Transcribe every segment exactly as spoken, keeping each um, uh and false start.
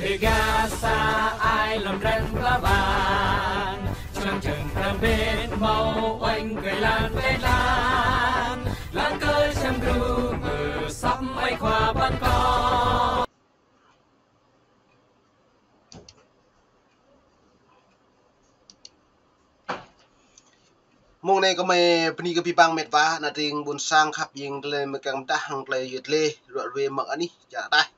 Dêgar sa ai lŏm drăng pla bang, čơnăng čơng pơrăm bĕt hmâo uănh kơi lan pĕ lan, lăng kơ čăm gru mơ săp ai khua păn kơ. Mông anai kơmơi bơni kơ abih bang met wa, ană tring ƀuôn sang khăp jing tơlơi mơkăng mơdah hăng tơlơi yơh tơlơi ruă ruê mơ̆ng anih čar ataih.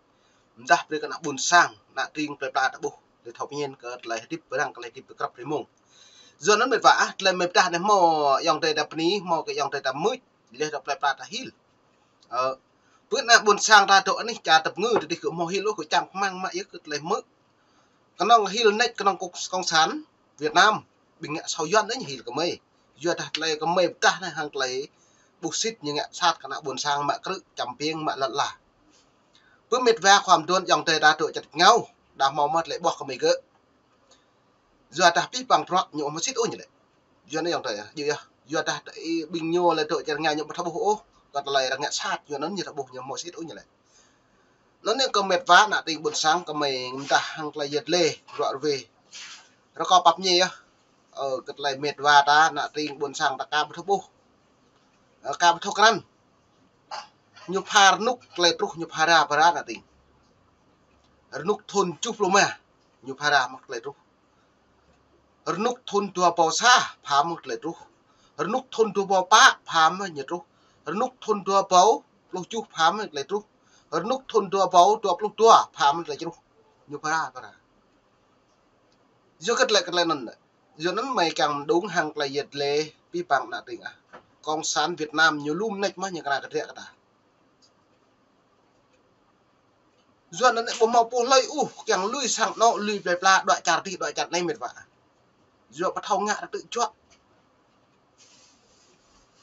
Mơdah brơi kơ ană ƀuôn sang, ană tring plơi pla ta ƀuh, tơlơi thâo pơñen kơ tơlơi hơdip pơrăng, tơlơi hơdip pơkrăp rĭm mông. Yua anŭn met wa ah, tơlơi mơdah anai hmâo ayŏng adơi ta bơni, hmâo kơ ayŏng adơi ta mưč, laih dŏ plơi pla ta hil. Ơ, pơ ană ƀuôn sang ta dŏ anih čar tơpơngư, tơdih kơ hmâo hil ôh, kơ čang kơmăng mă yơh kơ tơlơi hmư̆. Kơnơ̆ng hil nač kơnơ̆ng kông, kông sản Việt Nam, ƀing ngă sâu Yuan anai ñu hil kơmơi. Yua dah tơlơi kơmơi pơdah anai hăng tơlơi ƀuh sĭt ñu ngă sat kơ ană ƀuôn sang mă krư̆ čăm piêng mă lŏn ala. Pơ met wa khua mơduôn ayŏng adơi ta dŏ čar ngao, đa hmâo mă tơlơi ƀuh kơmơi gơ̆. Yua dah pih păng prăk ñu ƀu hmâo sĭt ôh ñu lĕ. Yua anai ayŏng adơi ah, yua yơh. Yua dah ƀing ñu lĕ dŏ čar ngao ñu ƀu thâo ƀuh ôh kơ tơlơi arăng ngă sat, yua anŭn ñu thâo ƀuh ñu ƀu hmâo sĭt ôh ñu lĕ. Anŭn yơh kơ met wa ană tring ƀuôn sang kơmơi mơdah hăng tơlơi yơh tơlơi ruă ruê. Rơkâo pap ñe yơh. Ơ, kơ tơlơi met wa ta ană tring ƀuôn sang ta ka ƀu thâo ƀuh. Ơ, ka ƀu thâo krăn. Ñu pha rơnŭk tơlơi truh, ñu pha ra pơra ană tring. Rơnŭk thŭn tơjuh pluh rơma, ñu pha ra mơ̆ng tơlơi truh. Rơnŭk thŭn dua rơbâo sa, pha mơ̆ng tơlơi truh. Rơnŭk thŭn dua rơbâo pă, pha mơ̆ng ñu truh. Rơnŭk thŭn dua rơbâo pluh tơjuh, pha mơ̆ng tơlơi truh. Rơnŭk thŭn dua rơbâo dua pluh dua, pha mơ̆ng tơlơi truh. Ñu pha ra pơra. Yua kơ tơlơi, kơ tơlơi anŭn. Yua anŭn mơi kiăng mơđung hăng tơlơi yơh tơlơi pih păng ană tring ah. Kông sản Việt Nam ñu lŏm nač mơ̆ ñu kơna kơdră kơ ta. Yua anŭn ƀu hmâo pô hlơi ôh, kiăng lui sang anŏ, lui plơi pla, dŏ čar adih, dŏ čar anai met wa. Yua ƀu thâo ngă rơtư̆ juă.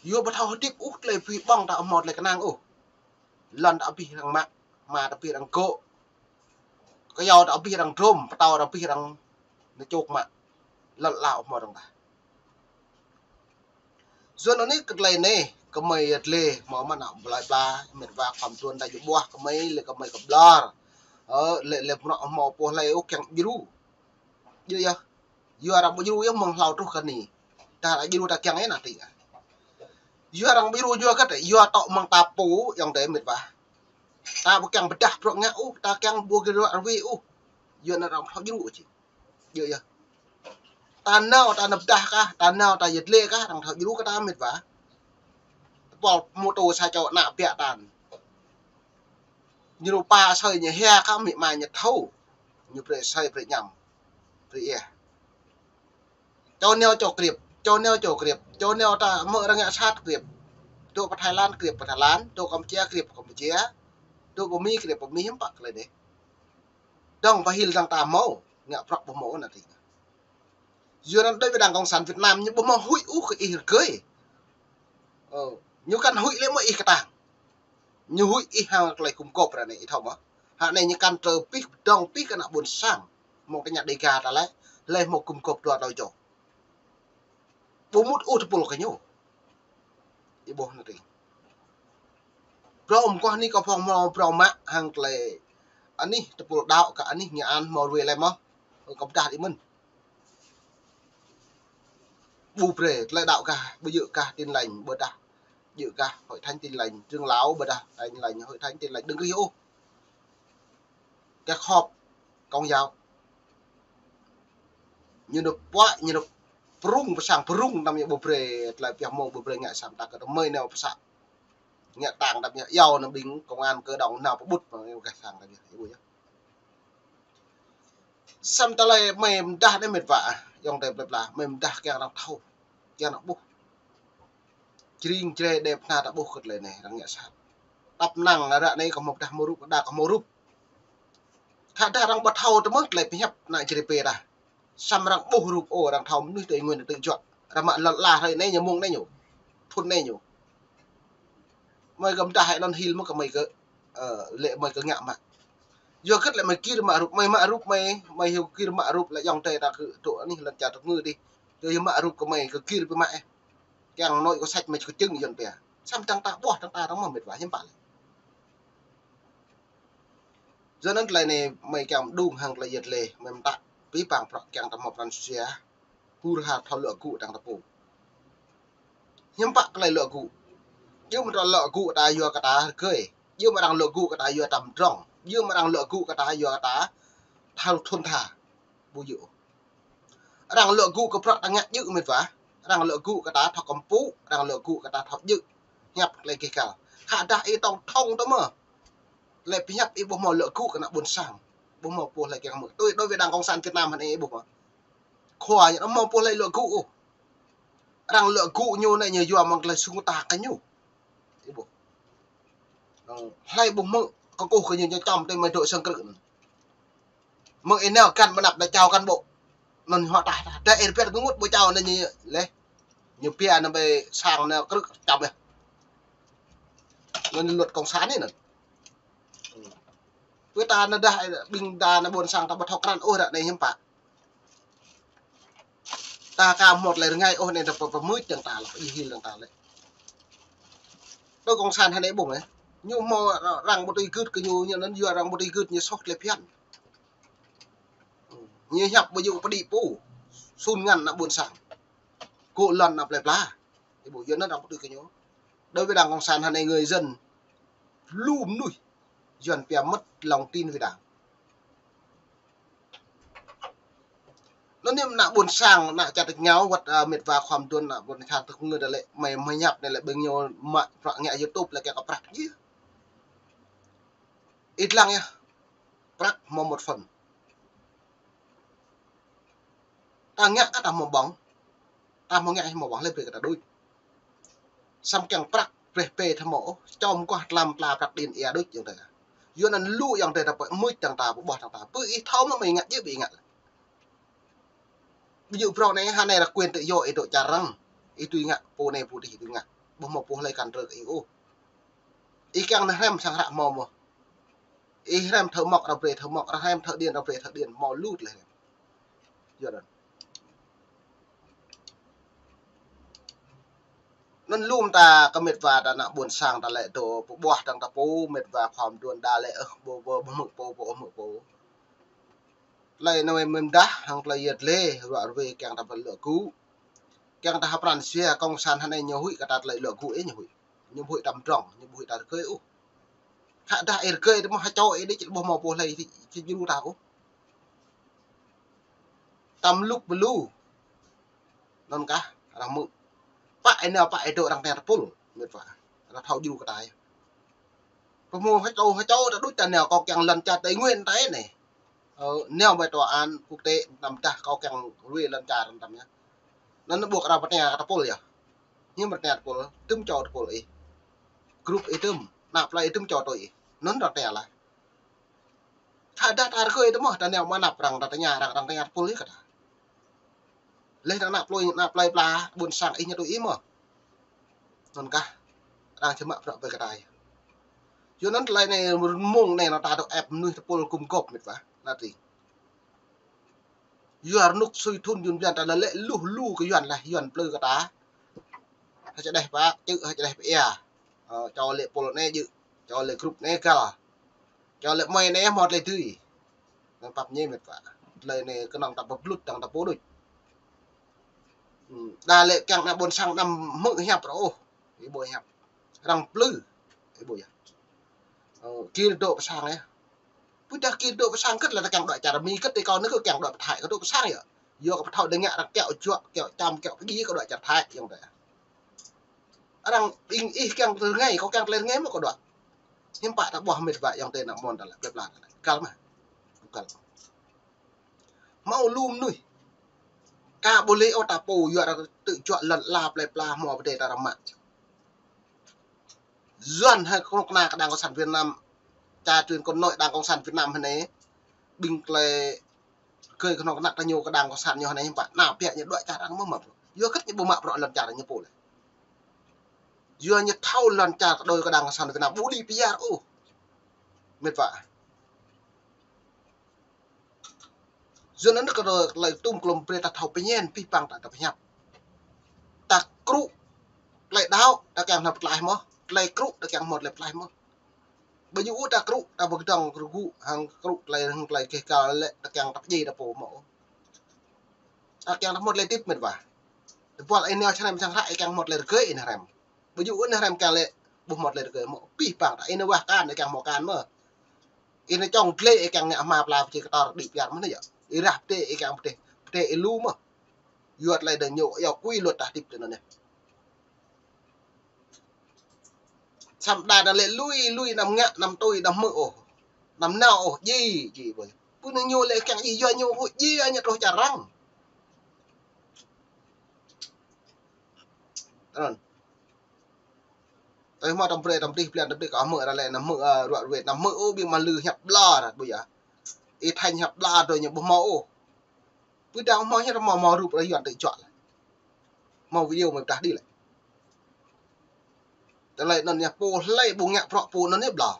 Yua ƀu thâo hơdip ôh, tơlơi pơhiăp ƀơ̆ng ta ƀu hmâo tơlơi kơnang ôh. Lŏn ta abih arăng mă, hma ta abih arăng gŏ. Kơyâo ta abih arăng drôm, pơtâo ta abih arăng nao čŏk mă. Lŏn ala ƀu hmâo arăng ta. Yua anŭn anai kơ tơlơi anai, kơmơi yơh tơlơi, hmâo mă ană plơi pla, met wa khua mơduôn ta djơ̆ ƀuah kơmơi, lĕ kơmơi kơ ƀlŏr. Ơ, lĕ, lĕ bruă hmâo pô hlơi ôh kiăng djru. Yơh yơh. Yua arăng ƀu djru yơh mơ̆ng hlâo truh kơ anai. Ta arăng djru ta kiăng yơh ană tring ah. Yua arăng ƀu djru yua kơ tơ, yua tŏ mơ̆ng ta pô ayŏng adơi met wa. Ta ƀu kiăng pơdah bruă ngă ôh, ta kiăng ƀu gơ̆ ruă ruê ôh. Yua anŭn arăng ƀu thâo djru ôh či. Yơh yơh. Ta nao ta nao pơdah kah, ta nao ta yơh tơlơi kah, arăng thâo djru kơ ta met wa. Tơpul mơtô sa čô ană biă tan. Ñu rupa asơi ñu hia kah, amĭ ama ñu thâo. Ñu brơi asơi brơi añăm. Brơi ia. Čô nao čô kriêp, čô nao čô kriêp, čô nao ta mơ̆ arăng ngă sat kriêp. Dŏ pơ Thái Lan kriêp pơ Thái Lan, dŏ Kampuchia kriêp pơ Kampuchia, dŏ pơ Mi kriêp pơ Mi, hiư̆m pă tơlơi anai. Dŏng pơhil dŏng ta hmâo, ngă prăk ƀu hmâo ană tring. Yua anŭn đơi pơdăng kông sản Việt Nam ñu ƀu hmâo huĭ ôh kơ ih rơgơi. Ơ, ñu kăn huĭ lĕ mơ̆ ih kơtang. Ñu huĭ ih hăng tơlơi gum gôp ră anai ih thâo mơ̆. Hă anai ñu kăn tơ pih, dŏng pih kơ ană ƀuôn sang. Mơ̆ng tơña Dêgar ta lĕ, lĕ hmâo gum gôp dua tlâo čô. Ƀu mŭt ôh tơpul kơ ñu. Ih ƀuh ană tring. Phrâo mơguah anai kâo phrâo hmâo phrâo mă hăng tơlơi anih tơpul đaŏ kơ anih Nghệ An hmâo ruai lĕ mơ̆. Ơ, kâo pơdah ih mơ̆n. Ƀu brơi, tơlơi đaŏ gah, ƀu djơ̆ gah Tin Lành, ƀôdah djơ̆ gah Hội Thánh Tin Lành, trưởng lão ƀôdah Tin Lành, Hội Thánh Tin Lành đơ̆ng rih ôh. Kơ khŏp Công giáo. Ñu nao puă, ñu nao prung pơ sang prung, anăm ñu ƀu brơi tơlơi pioh mông, ƀu brơi ngă sang ta kơ tơmơi nao pơ sang. Ngă tang anăm ñu iâu anăm ƀing công an kơ dŏng nao pơƀut mơ̆ ngă sang ta ñu, ih ƀuh yơh. Samơ̆ tơlơi mơi mơdah anai met wa, ayŏng adơi plơi pla, mơi mơdah kiăng arăng thâo, kiăng arăng ƀuh. Jring jrê đe pơna ta ƀuh kơ tơlơi anai, arăng ngă sat. Tăp năng ră anai kâo hmâo pơdah hmâo rup, đa kâo hmâo rup. Khă dah arăng ƀu thâo tơmơ̆ tơlơi pơhiăp ană Jrai pê dah. Samơ̆ arăng ƀuh rup ôh, arăng thâo mơnuih tơ ngui tơ juă. Arăng mă lŏn ala hrơi anai ñu mông anai ñu. Thŭn anai ñu. Mơi kơ mơdah hĭ anŭn hil mơ̆ kơ mơi kơ, ơ, lĕ mơi kơ ngă mă. Yua kơ lĕ mơi gir mă rup, mơi mă rup mơi, mơi hyu gir mă rup lĕ ayŏng adơi ta kơ dŏ anih lŏn čar tơpơngư dih. Yua mă rup kơ mơi kơ gir pơ mă eh. Kiăng anŭn kơ săč mơi kơ čơ̆ng yơh pia. Samơ̆ dăng ta ƀuh, dăng ta arăng mơ̆ met wa hiư̆m pă lĕ. Yua anŭn tơlơi anai mơi kiăng mơđung hăng tơlơi yet lĕ, mơi mơtă abih bang prăk kiăng tơmă pran jua, pur ha thâo luă gŭ tang tơpŭ. Hiư̆m pă tơlơi luă gŭ? Djơ̆ mơ̆ arăng luă gŭ kơ ta yua kơ ta rơgơi. Djơ̆ mơ̆ arăng luă gŭ kơ ta yua ta mdrŏng. Djơ̆ mơ̆ arăng luă gŭ kơ ta yua kơ ta thâo thŭn tha. Ƀu djơ̆. Arăng luă gŭ kơ prăk ta ngă djơ̆ mĕt wa. Arăng luă gŭ kơ ta thâo kơmpŭ, arăng luă gŭ kơ ta thâo djơ̆. Hiăp tơlơi gêh gal. Khă dah ih tong thong tơ mơ̆. Lĕ pơhiăp ih ƀu hmâo luă gŭ kơ ană ƀôn sang. Ƀu hmâo pô hlơi kiăng hmư̆. Tui đối với Đảng Cộng sản Việt Nam hơnai ih ƀu hmâo. Khua ñu ƀu hmâo pô hlơi luă gŭ ôh. Arăng luă gŭ ñu anai ñu yua mơ̆ng tơlơi sung ta kơ ñu. Ih ƀu. Hlơi ƀu hmư̆ kơkuh kơ ñu ñu čăm tui mơi dŏ sang krư̆ anŭn. Mơ̆ng ih nao kăn mơnăp đa čao kăn ƀu. Anŭn hŏ tah tah. Đa ih pĕt kơ ngut ƀu čao anŭn ñu leh. Ñu pia anŭn ƀai sang nao krư̆ čăm yơh. Anŭn luật cộng sản anŭn. Pơ ta anŭn dah ƀing ta anŭn ƀôn sang ta ƀu thâo krăn ôh ră anai hiư̆m pă. Ta ka hmâo tơlơi rơngai ôh anai ta pơ-, pơmưč dơ̆ng ta lĕ, pơjih hil dơ̆ng ta lĕ. Tơ cộng sản hơnai ƀu mơ̆. Ñu hmâo arăng ƀu tui gưt kơ ñu, ñu anŭn yua arăng ƀu tui gưt ñu soh tơlơi phiăn. Ñu hiăp ƀu djơ̆ pơđĭ pô. Sun ngăn ană ƀôn sang. Kơ lŏn ană plơi pla. Ih ƀu yua anŭn arăng ƀu tui kơ ñu. Đối với Đảng Cộng sản hơnai người dân lu mơnuih Yuan pia mất lòng tin với Đảng. Anŭn anai ană ƀôn sang, ană čar tač rơngiao wơ̆t, a, mĕt wa khua mơduôn ană ƀôn sang tơk ngơ đa lĕ, mơi, mơi hiăp anai lĕ ƀing ñu mă prăk ngă YouTube lĕ kiăng kơ prăk yơh. Ih lăng yơh. Prăk hmâo một phần. Ta ngă kơ ta hmâo ƀơ̆ng. Ta hmâo ngă hmâo ƀơ̆ng lĕ brơi kơ ta đôč. Samơ̆ kiăng prăk brơi pĕ ta hmâo ôh, čom kuah tlam pla prăk điện ia đôč ayŏng adơi. Yua anŭn lu ayŏng adơi ta pơmưč dơ̆ng ta, pơƀuah dơ̆ng ta. Pơ ih thâo mơ̆ mơi ngă djơ̆ ƀu ih ngă. Ƀu djơ̆ prŏng anai, hơnai arăng quyền tự do ih dŏ čar arăng. Ih tui ngă, pô anai pô adih ih tui ngă. Ƀu hmâo pô hlơi kăn trơ kơ ih ôh. Ih kiăng nao hrăm sang hră hmâo mơ̆. Ih hrăm thâo mŏk arăng brơi thâo mŏk, arăng hrăm thâo điện arăng brơi thâo điện, hmâo lu tơlơi hrăm. Yua anŭn. Anŭn lŏm ta kơ mĕt wa ta ană ƀôn sang ta lĕ dŏ pơƀuah dơ̆ng ta pô mĕt wa khua mơduôn đa lĕ, ơ, ƀu, ƀu, ƀu hmư̆ pô, ƀu hmư̆ pô. Tơlơi anai mơ̆n dah, hăng tơlơi yet lĕ, ruă ruê kiăng ta pơluă gŭ. Kiăng ta hăp pran jua cộng sản hơnai ñu huĭ kơ ta tơlơi luă gŭ ih ñu huĭ. Ñu ƀu huĭ ta mdrŏng, ñu ƀu huĭ ta rơgơi ôh. Khă dah ih rơgơi tơ mơ̆ ha čô ih đĭ či ƀu hmâo pô hlơi či, či djru ta ôh. Ta mlŭk pơlu. Anŭn kah, arăng hmư̆. Pă ih nao pă ih dŏ arăng tơña tơpul, mĕt wa. Arăng thâo djru kơ ta yơh. Pơhmô ha čô, ha čô ta đôč ta nao kâo kiăng lŏn čar Tây Nguyên ta anai. Ơ, nao ƀơi tòa án quốc tế, tơm dah kâo kiăng ruê lŏn čar tơm yơh. Anŭn ƀuh arăng pơtơña kơ tơpul yơh. Hiư̆m pơtơña tơpul, tơm čô tơpul ih. Grup ih tơm, ană plơi ih tơm čô tui ih. Anŭn arăng tơña laih. Khă dah ta rơgơi tơ mơ̆, ta nao mơnăp arăng, ta tơña arăng, arăng tơña tơpul ih kơ ta. Leh anŭn ană plơi, ană plơi pla, ƀôn sang ih ñu tui ih mơ̆. Anŭn kah, arăng či mă prăk brơi kơ ta. Yua anŭn tơlơi anai mơ̆ng anai anŭn ta dŏ ĕp mơnuih tơpul gum gŏp mĕt wa, ană tring. Yua rơnŭk sui thŭn Yuan blan ta lĕ lĕ luh lu kơ Yuan laih, Yuan plư kơ ta. Hơčơđeh pă, čư̆ hơčơđeh pơ ia. Ơ, čô lĕ pul anai djơ̆, čô lĕ grup anai găl. Čô lĕ mơi anai hmâo tơlơi dưi. Anŭn pap ñe mĕt wa. Tơlơi anai kơnơ̆ng ta pơblut dơ̆ng ta pô đôč. Hmm, đa lĕ kiăng ană ƀôn sang anăm hmư̆ hiăp arăng ôh. Ih ƀu hiăp. Arăng plư. Ih ƀu yơh. Ơ, gir dŏ pơ sang yơh. Pơdah gir dŏ pơ sang kơ̆t lĕ ta kiăng dŏ čar Mi kơ̆t, ih kâo anai kơ kiăng dŏ pơ Thái, kơ dŏ pơ sang yơh. Yua kơ pơthâo đa ngă arăng kiaŏ juă, kiaŏ čăm, kiaŏ pơgi kơ dŏ čar Thái, ayŏng adơi. Arăng ƀing ih kiăng tơlơi rơngai, kâo kiăng tơlơi rơngai mơ̆ kâo dŏ. Hiư̆m pă ta ƀuh mĕt wa ayŏng adơi ană ƀôn ta lĕ, plơi pla ta lĕ. Găl mơ̆. Găl. Hmâo lu mơnuih. Ka ƀu lĕ ôh ta pô yua arăng tŭ juă lŏn ala plơi pla hmâo pơdai ta rơmă. Yuan hă kơnuk kơna kơ Đảng Cộng sản Việt Nam, čar truyền con nối Đảng Cộng sản Việt Nam hơnai, ƀing tơlơi rơgơi kơnuk kơna ta ñu kơ Đảng Cộng sản ñu hơnai hiư̆m pă, ană ƀiă ñu dŏ čar arăng mơ̆ mă prăk. Yua kơ̆t ñu ƀu mă prăk lŏn čar ñu pô lĕ. Yua ñu thâo lŏn čar ta đôi kơ Đảng Cộng sản Việt Nam ƀu đĭ pơyar ôh. Mĕt wa. Yua anŭn kơ tơlơi tŭm klŏm brơi ta thâo pơñen abih bang ta, ta pơhiăp. Ta krŭ tơlơi đaŏ, ta kiăng hmâo tơlơi mơ̆, tơlơi krŭ ta kiăng hmâo tơlơi mơ̆. Ƀu djơ̆ ôh ta krŭ, ta pơkơdơ̆ng krŭ gŭ, hăng krŭ tơlơi, hăng tơlơi keh kal lĕ, ta kiăng tăp djai ta pô mơ̆. Ta kiăng ta hmâo tơlơi hơdip mĕt wa. Tơpul ih nao čơnăm čang hră ih kiăng hmâo tơlơi rơgơi ih nao hrăm. Ƀu djơ̆ ôh nao hrăm kiăng lĕ, ƀu hmâo tơlơi rơgơi mơ̆. Abih bang ta ih nao wah akan ih kiăng hmâo akan mơ̆. Ih nao čong glai ih kiăng ngă hma pla pơjai kơtor đĭ piar mơ̆n yơh. Ih rah pơdai ih kiăng pơdai, pơdai ih lu mơ̆. Yua tơlơi dơ̆ng ñu, yua quy luật ta hơdip tơ anŭn anai. Samơ̆ đa anŭn lĕ lui, lui anăm ngă, anăm tui, anăm hmư̆ ôh. Anăm nao ôh, djai, djai ƀơi. Pô anŭn ñu lĕ kiăng djai, yua ñu huĭ djai, ñu truh čar arăng. Anŭn. Tơdah hmâo tơm brơi, tơm tih, blan tơm tih, kâo hmư̆ ră lĕ, anăm hmư̆, ơ, ruă ruĕt, anăm hmư̆ ôh, ƀing mă lư hiăp ƀlŏr, ƀu yơh. Ih Thanh hiăp ƀlŏr đơi ñu ƀu hmâo ôh. Pơdah hmâo hiăp hmâo, hmâo rup rơyuan tơ juă lĕ. Hmâo video mơi pơdah đĭ lĕ. Tơlơi anŭn ñu pô hlơi ƀu ngă bruă pô anŭn ñu ƀlŏr.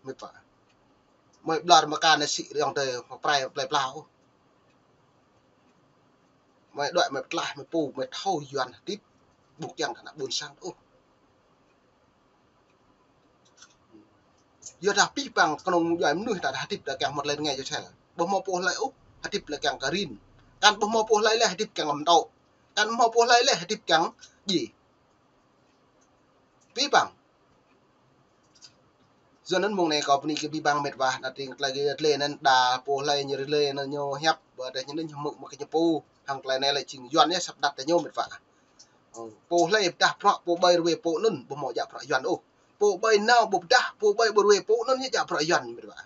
Mơi pă. Mơi ƀlŏr mơka anai sĭ rơyong tơ prai plơi pla ôh. Mơi đuaĭ mơi pơtlaih mơi pô mơi thâo Yuan hơdip. Ƀu kiăng kơ ană ƀôn sang ôh. Yua dah abih bang kơnung djuai mơnuih ta dah hơdip ta kiăng hmâo tơlơi rơngai jơsel. Ƀu hmâo pô hlơi ôh, hơdip lĕ kiăng kơ rin. Kăn ƀu hmâo pô hlơi lĕ hơdip kiăng kơ mơtô. Kăn hmâo pô hlơi lĕ hơdip kiăng djai. Abih bang. Yua anŭn mông anai kâo bơni kơ abih bang mĕt wa, ană tring tơlơi kơ tơlơi anŭn đa pô hlơi ñu rơlơi anŭn ñu hiăp, ƀơi tơlơi anŭn ñu hmư̆ mă kơ ñu pô, hăng tơlơi anai lĕ jing Yuan ñu săp dat tơ ñu mĕt wa. Ơ, pô hlơi pơdah bruă pô ƀơi ruai pô anŭn, ƀu hmâo djă bruă Yuan ôh. Pô ƀơi nao ƀu pơdah, pô ƀơi ƀu ruai pô anŭn ñu djă bruă Yuan mĕt wa.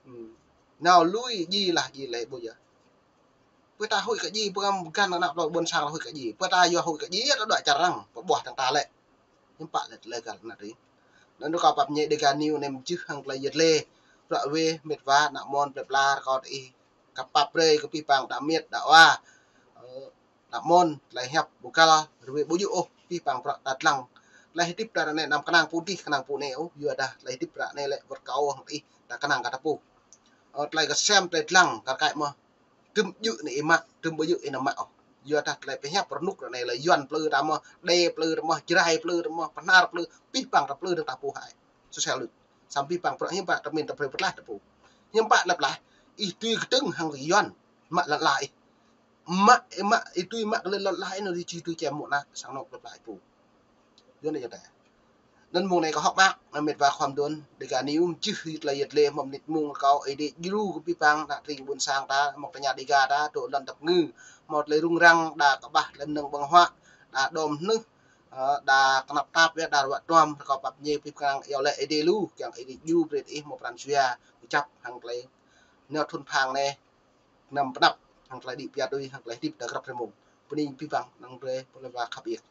Hmm. Nao lui djai lah djai lĕ ƀu yơh. Pơ ta huĭ kơ djai, pơ gam găn ană plơi ƀôn sang huĭ kơ djai. Pơ ta yua huĭ kơ djai, ta đuaĭ čar arăng, pơƀuah tơ̆ng ta lĕ. Hiư̆m pă lĕ tơlơi găl ană tring. Anŭn kâo pap ñe Dega News anai mơjưh hăng tơlơi yơh lĕ. Ruă wĕ mĕt wa, ană mơ̆n plơi pla, rơkâo tơ ih. Kâo pap brơi kơ abih bang đah mĕt, đah wa. Ơ, ană mơ̆n, tơlơi hiăp ƀu găl, ruai ƀu djơ̆ ôh, abih bang bruă ta dlăng. Tơlơi hơdip ta ră anai anăm kơnang pô dih, kơnang pô anai ôh, yua dah tơlơi hơdip ră anai lĕ wơ̆t kâo hăng ih, ta kơnang kơ ta pô. Ơ, tơlơi kơsem, tơlơi dlăng, kar kaĭ mơ̆. Tơm djơ̆ anai ih mă, tơm ƀu djơ̆ ih anăm mă ôh. Yua dah tơlơi pơhiăp rơnŭk ră anai lĕ Yuan plư ta mơ̆, Đê plư ta mơ̆, Jrai plư ta mơ̆, Bahnar plư, abih bang ta plư ta pô hă. Sosial lŭt. Samơ̆ abih bang bruă hiư̆m pă tơmin ta brơi pơtlaih ta pô. Hiư̆m pă lăp laih, ih tui kơdơ̆ng hăng Yuan, mă lŏn ala ih. Mă, mă, ih tui mă kơ lŏn ala ih anŭn ih či tui čem mơ̆ ană sang anŏ plơi pla ih pô. Yua anai yơh ta. Anŭn mông anai kâo hơ̆k mơak, anŭn mĕt wa khua mơduôn, Dega News mơjưh tơlơi yơh lĕ mơ̆ mơnit mông kâo ih đĭ djru kơ abih bang, ană tring ƀôn sang ta, mơ̆ng tơña Dega ta, tŏ lŏn tăp ngư, hmâo tơlơi rŭng răng, đa kơƀah tơlơi mơnơ̆ng ƀơ̆ng huă, đa đom hnưh, ơ, đa kơnăp tap yơh, đa ruă duăm, rơkâo pap ñe abih bang iâu laĭ ih đĭ lu, kiăng ih đĭ djru brơi ih hmâo pran jua, kơjăp hăng tơlơi nao thŭn phang anai, kơnăm pơnăp, hăng tơlơi đĭ pia tui, hăng tơlơi hơdip ta grăp rơmông. Bơni abih bang, năng brơi, pơlơi wa khăp iĕk.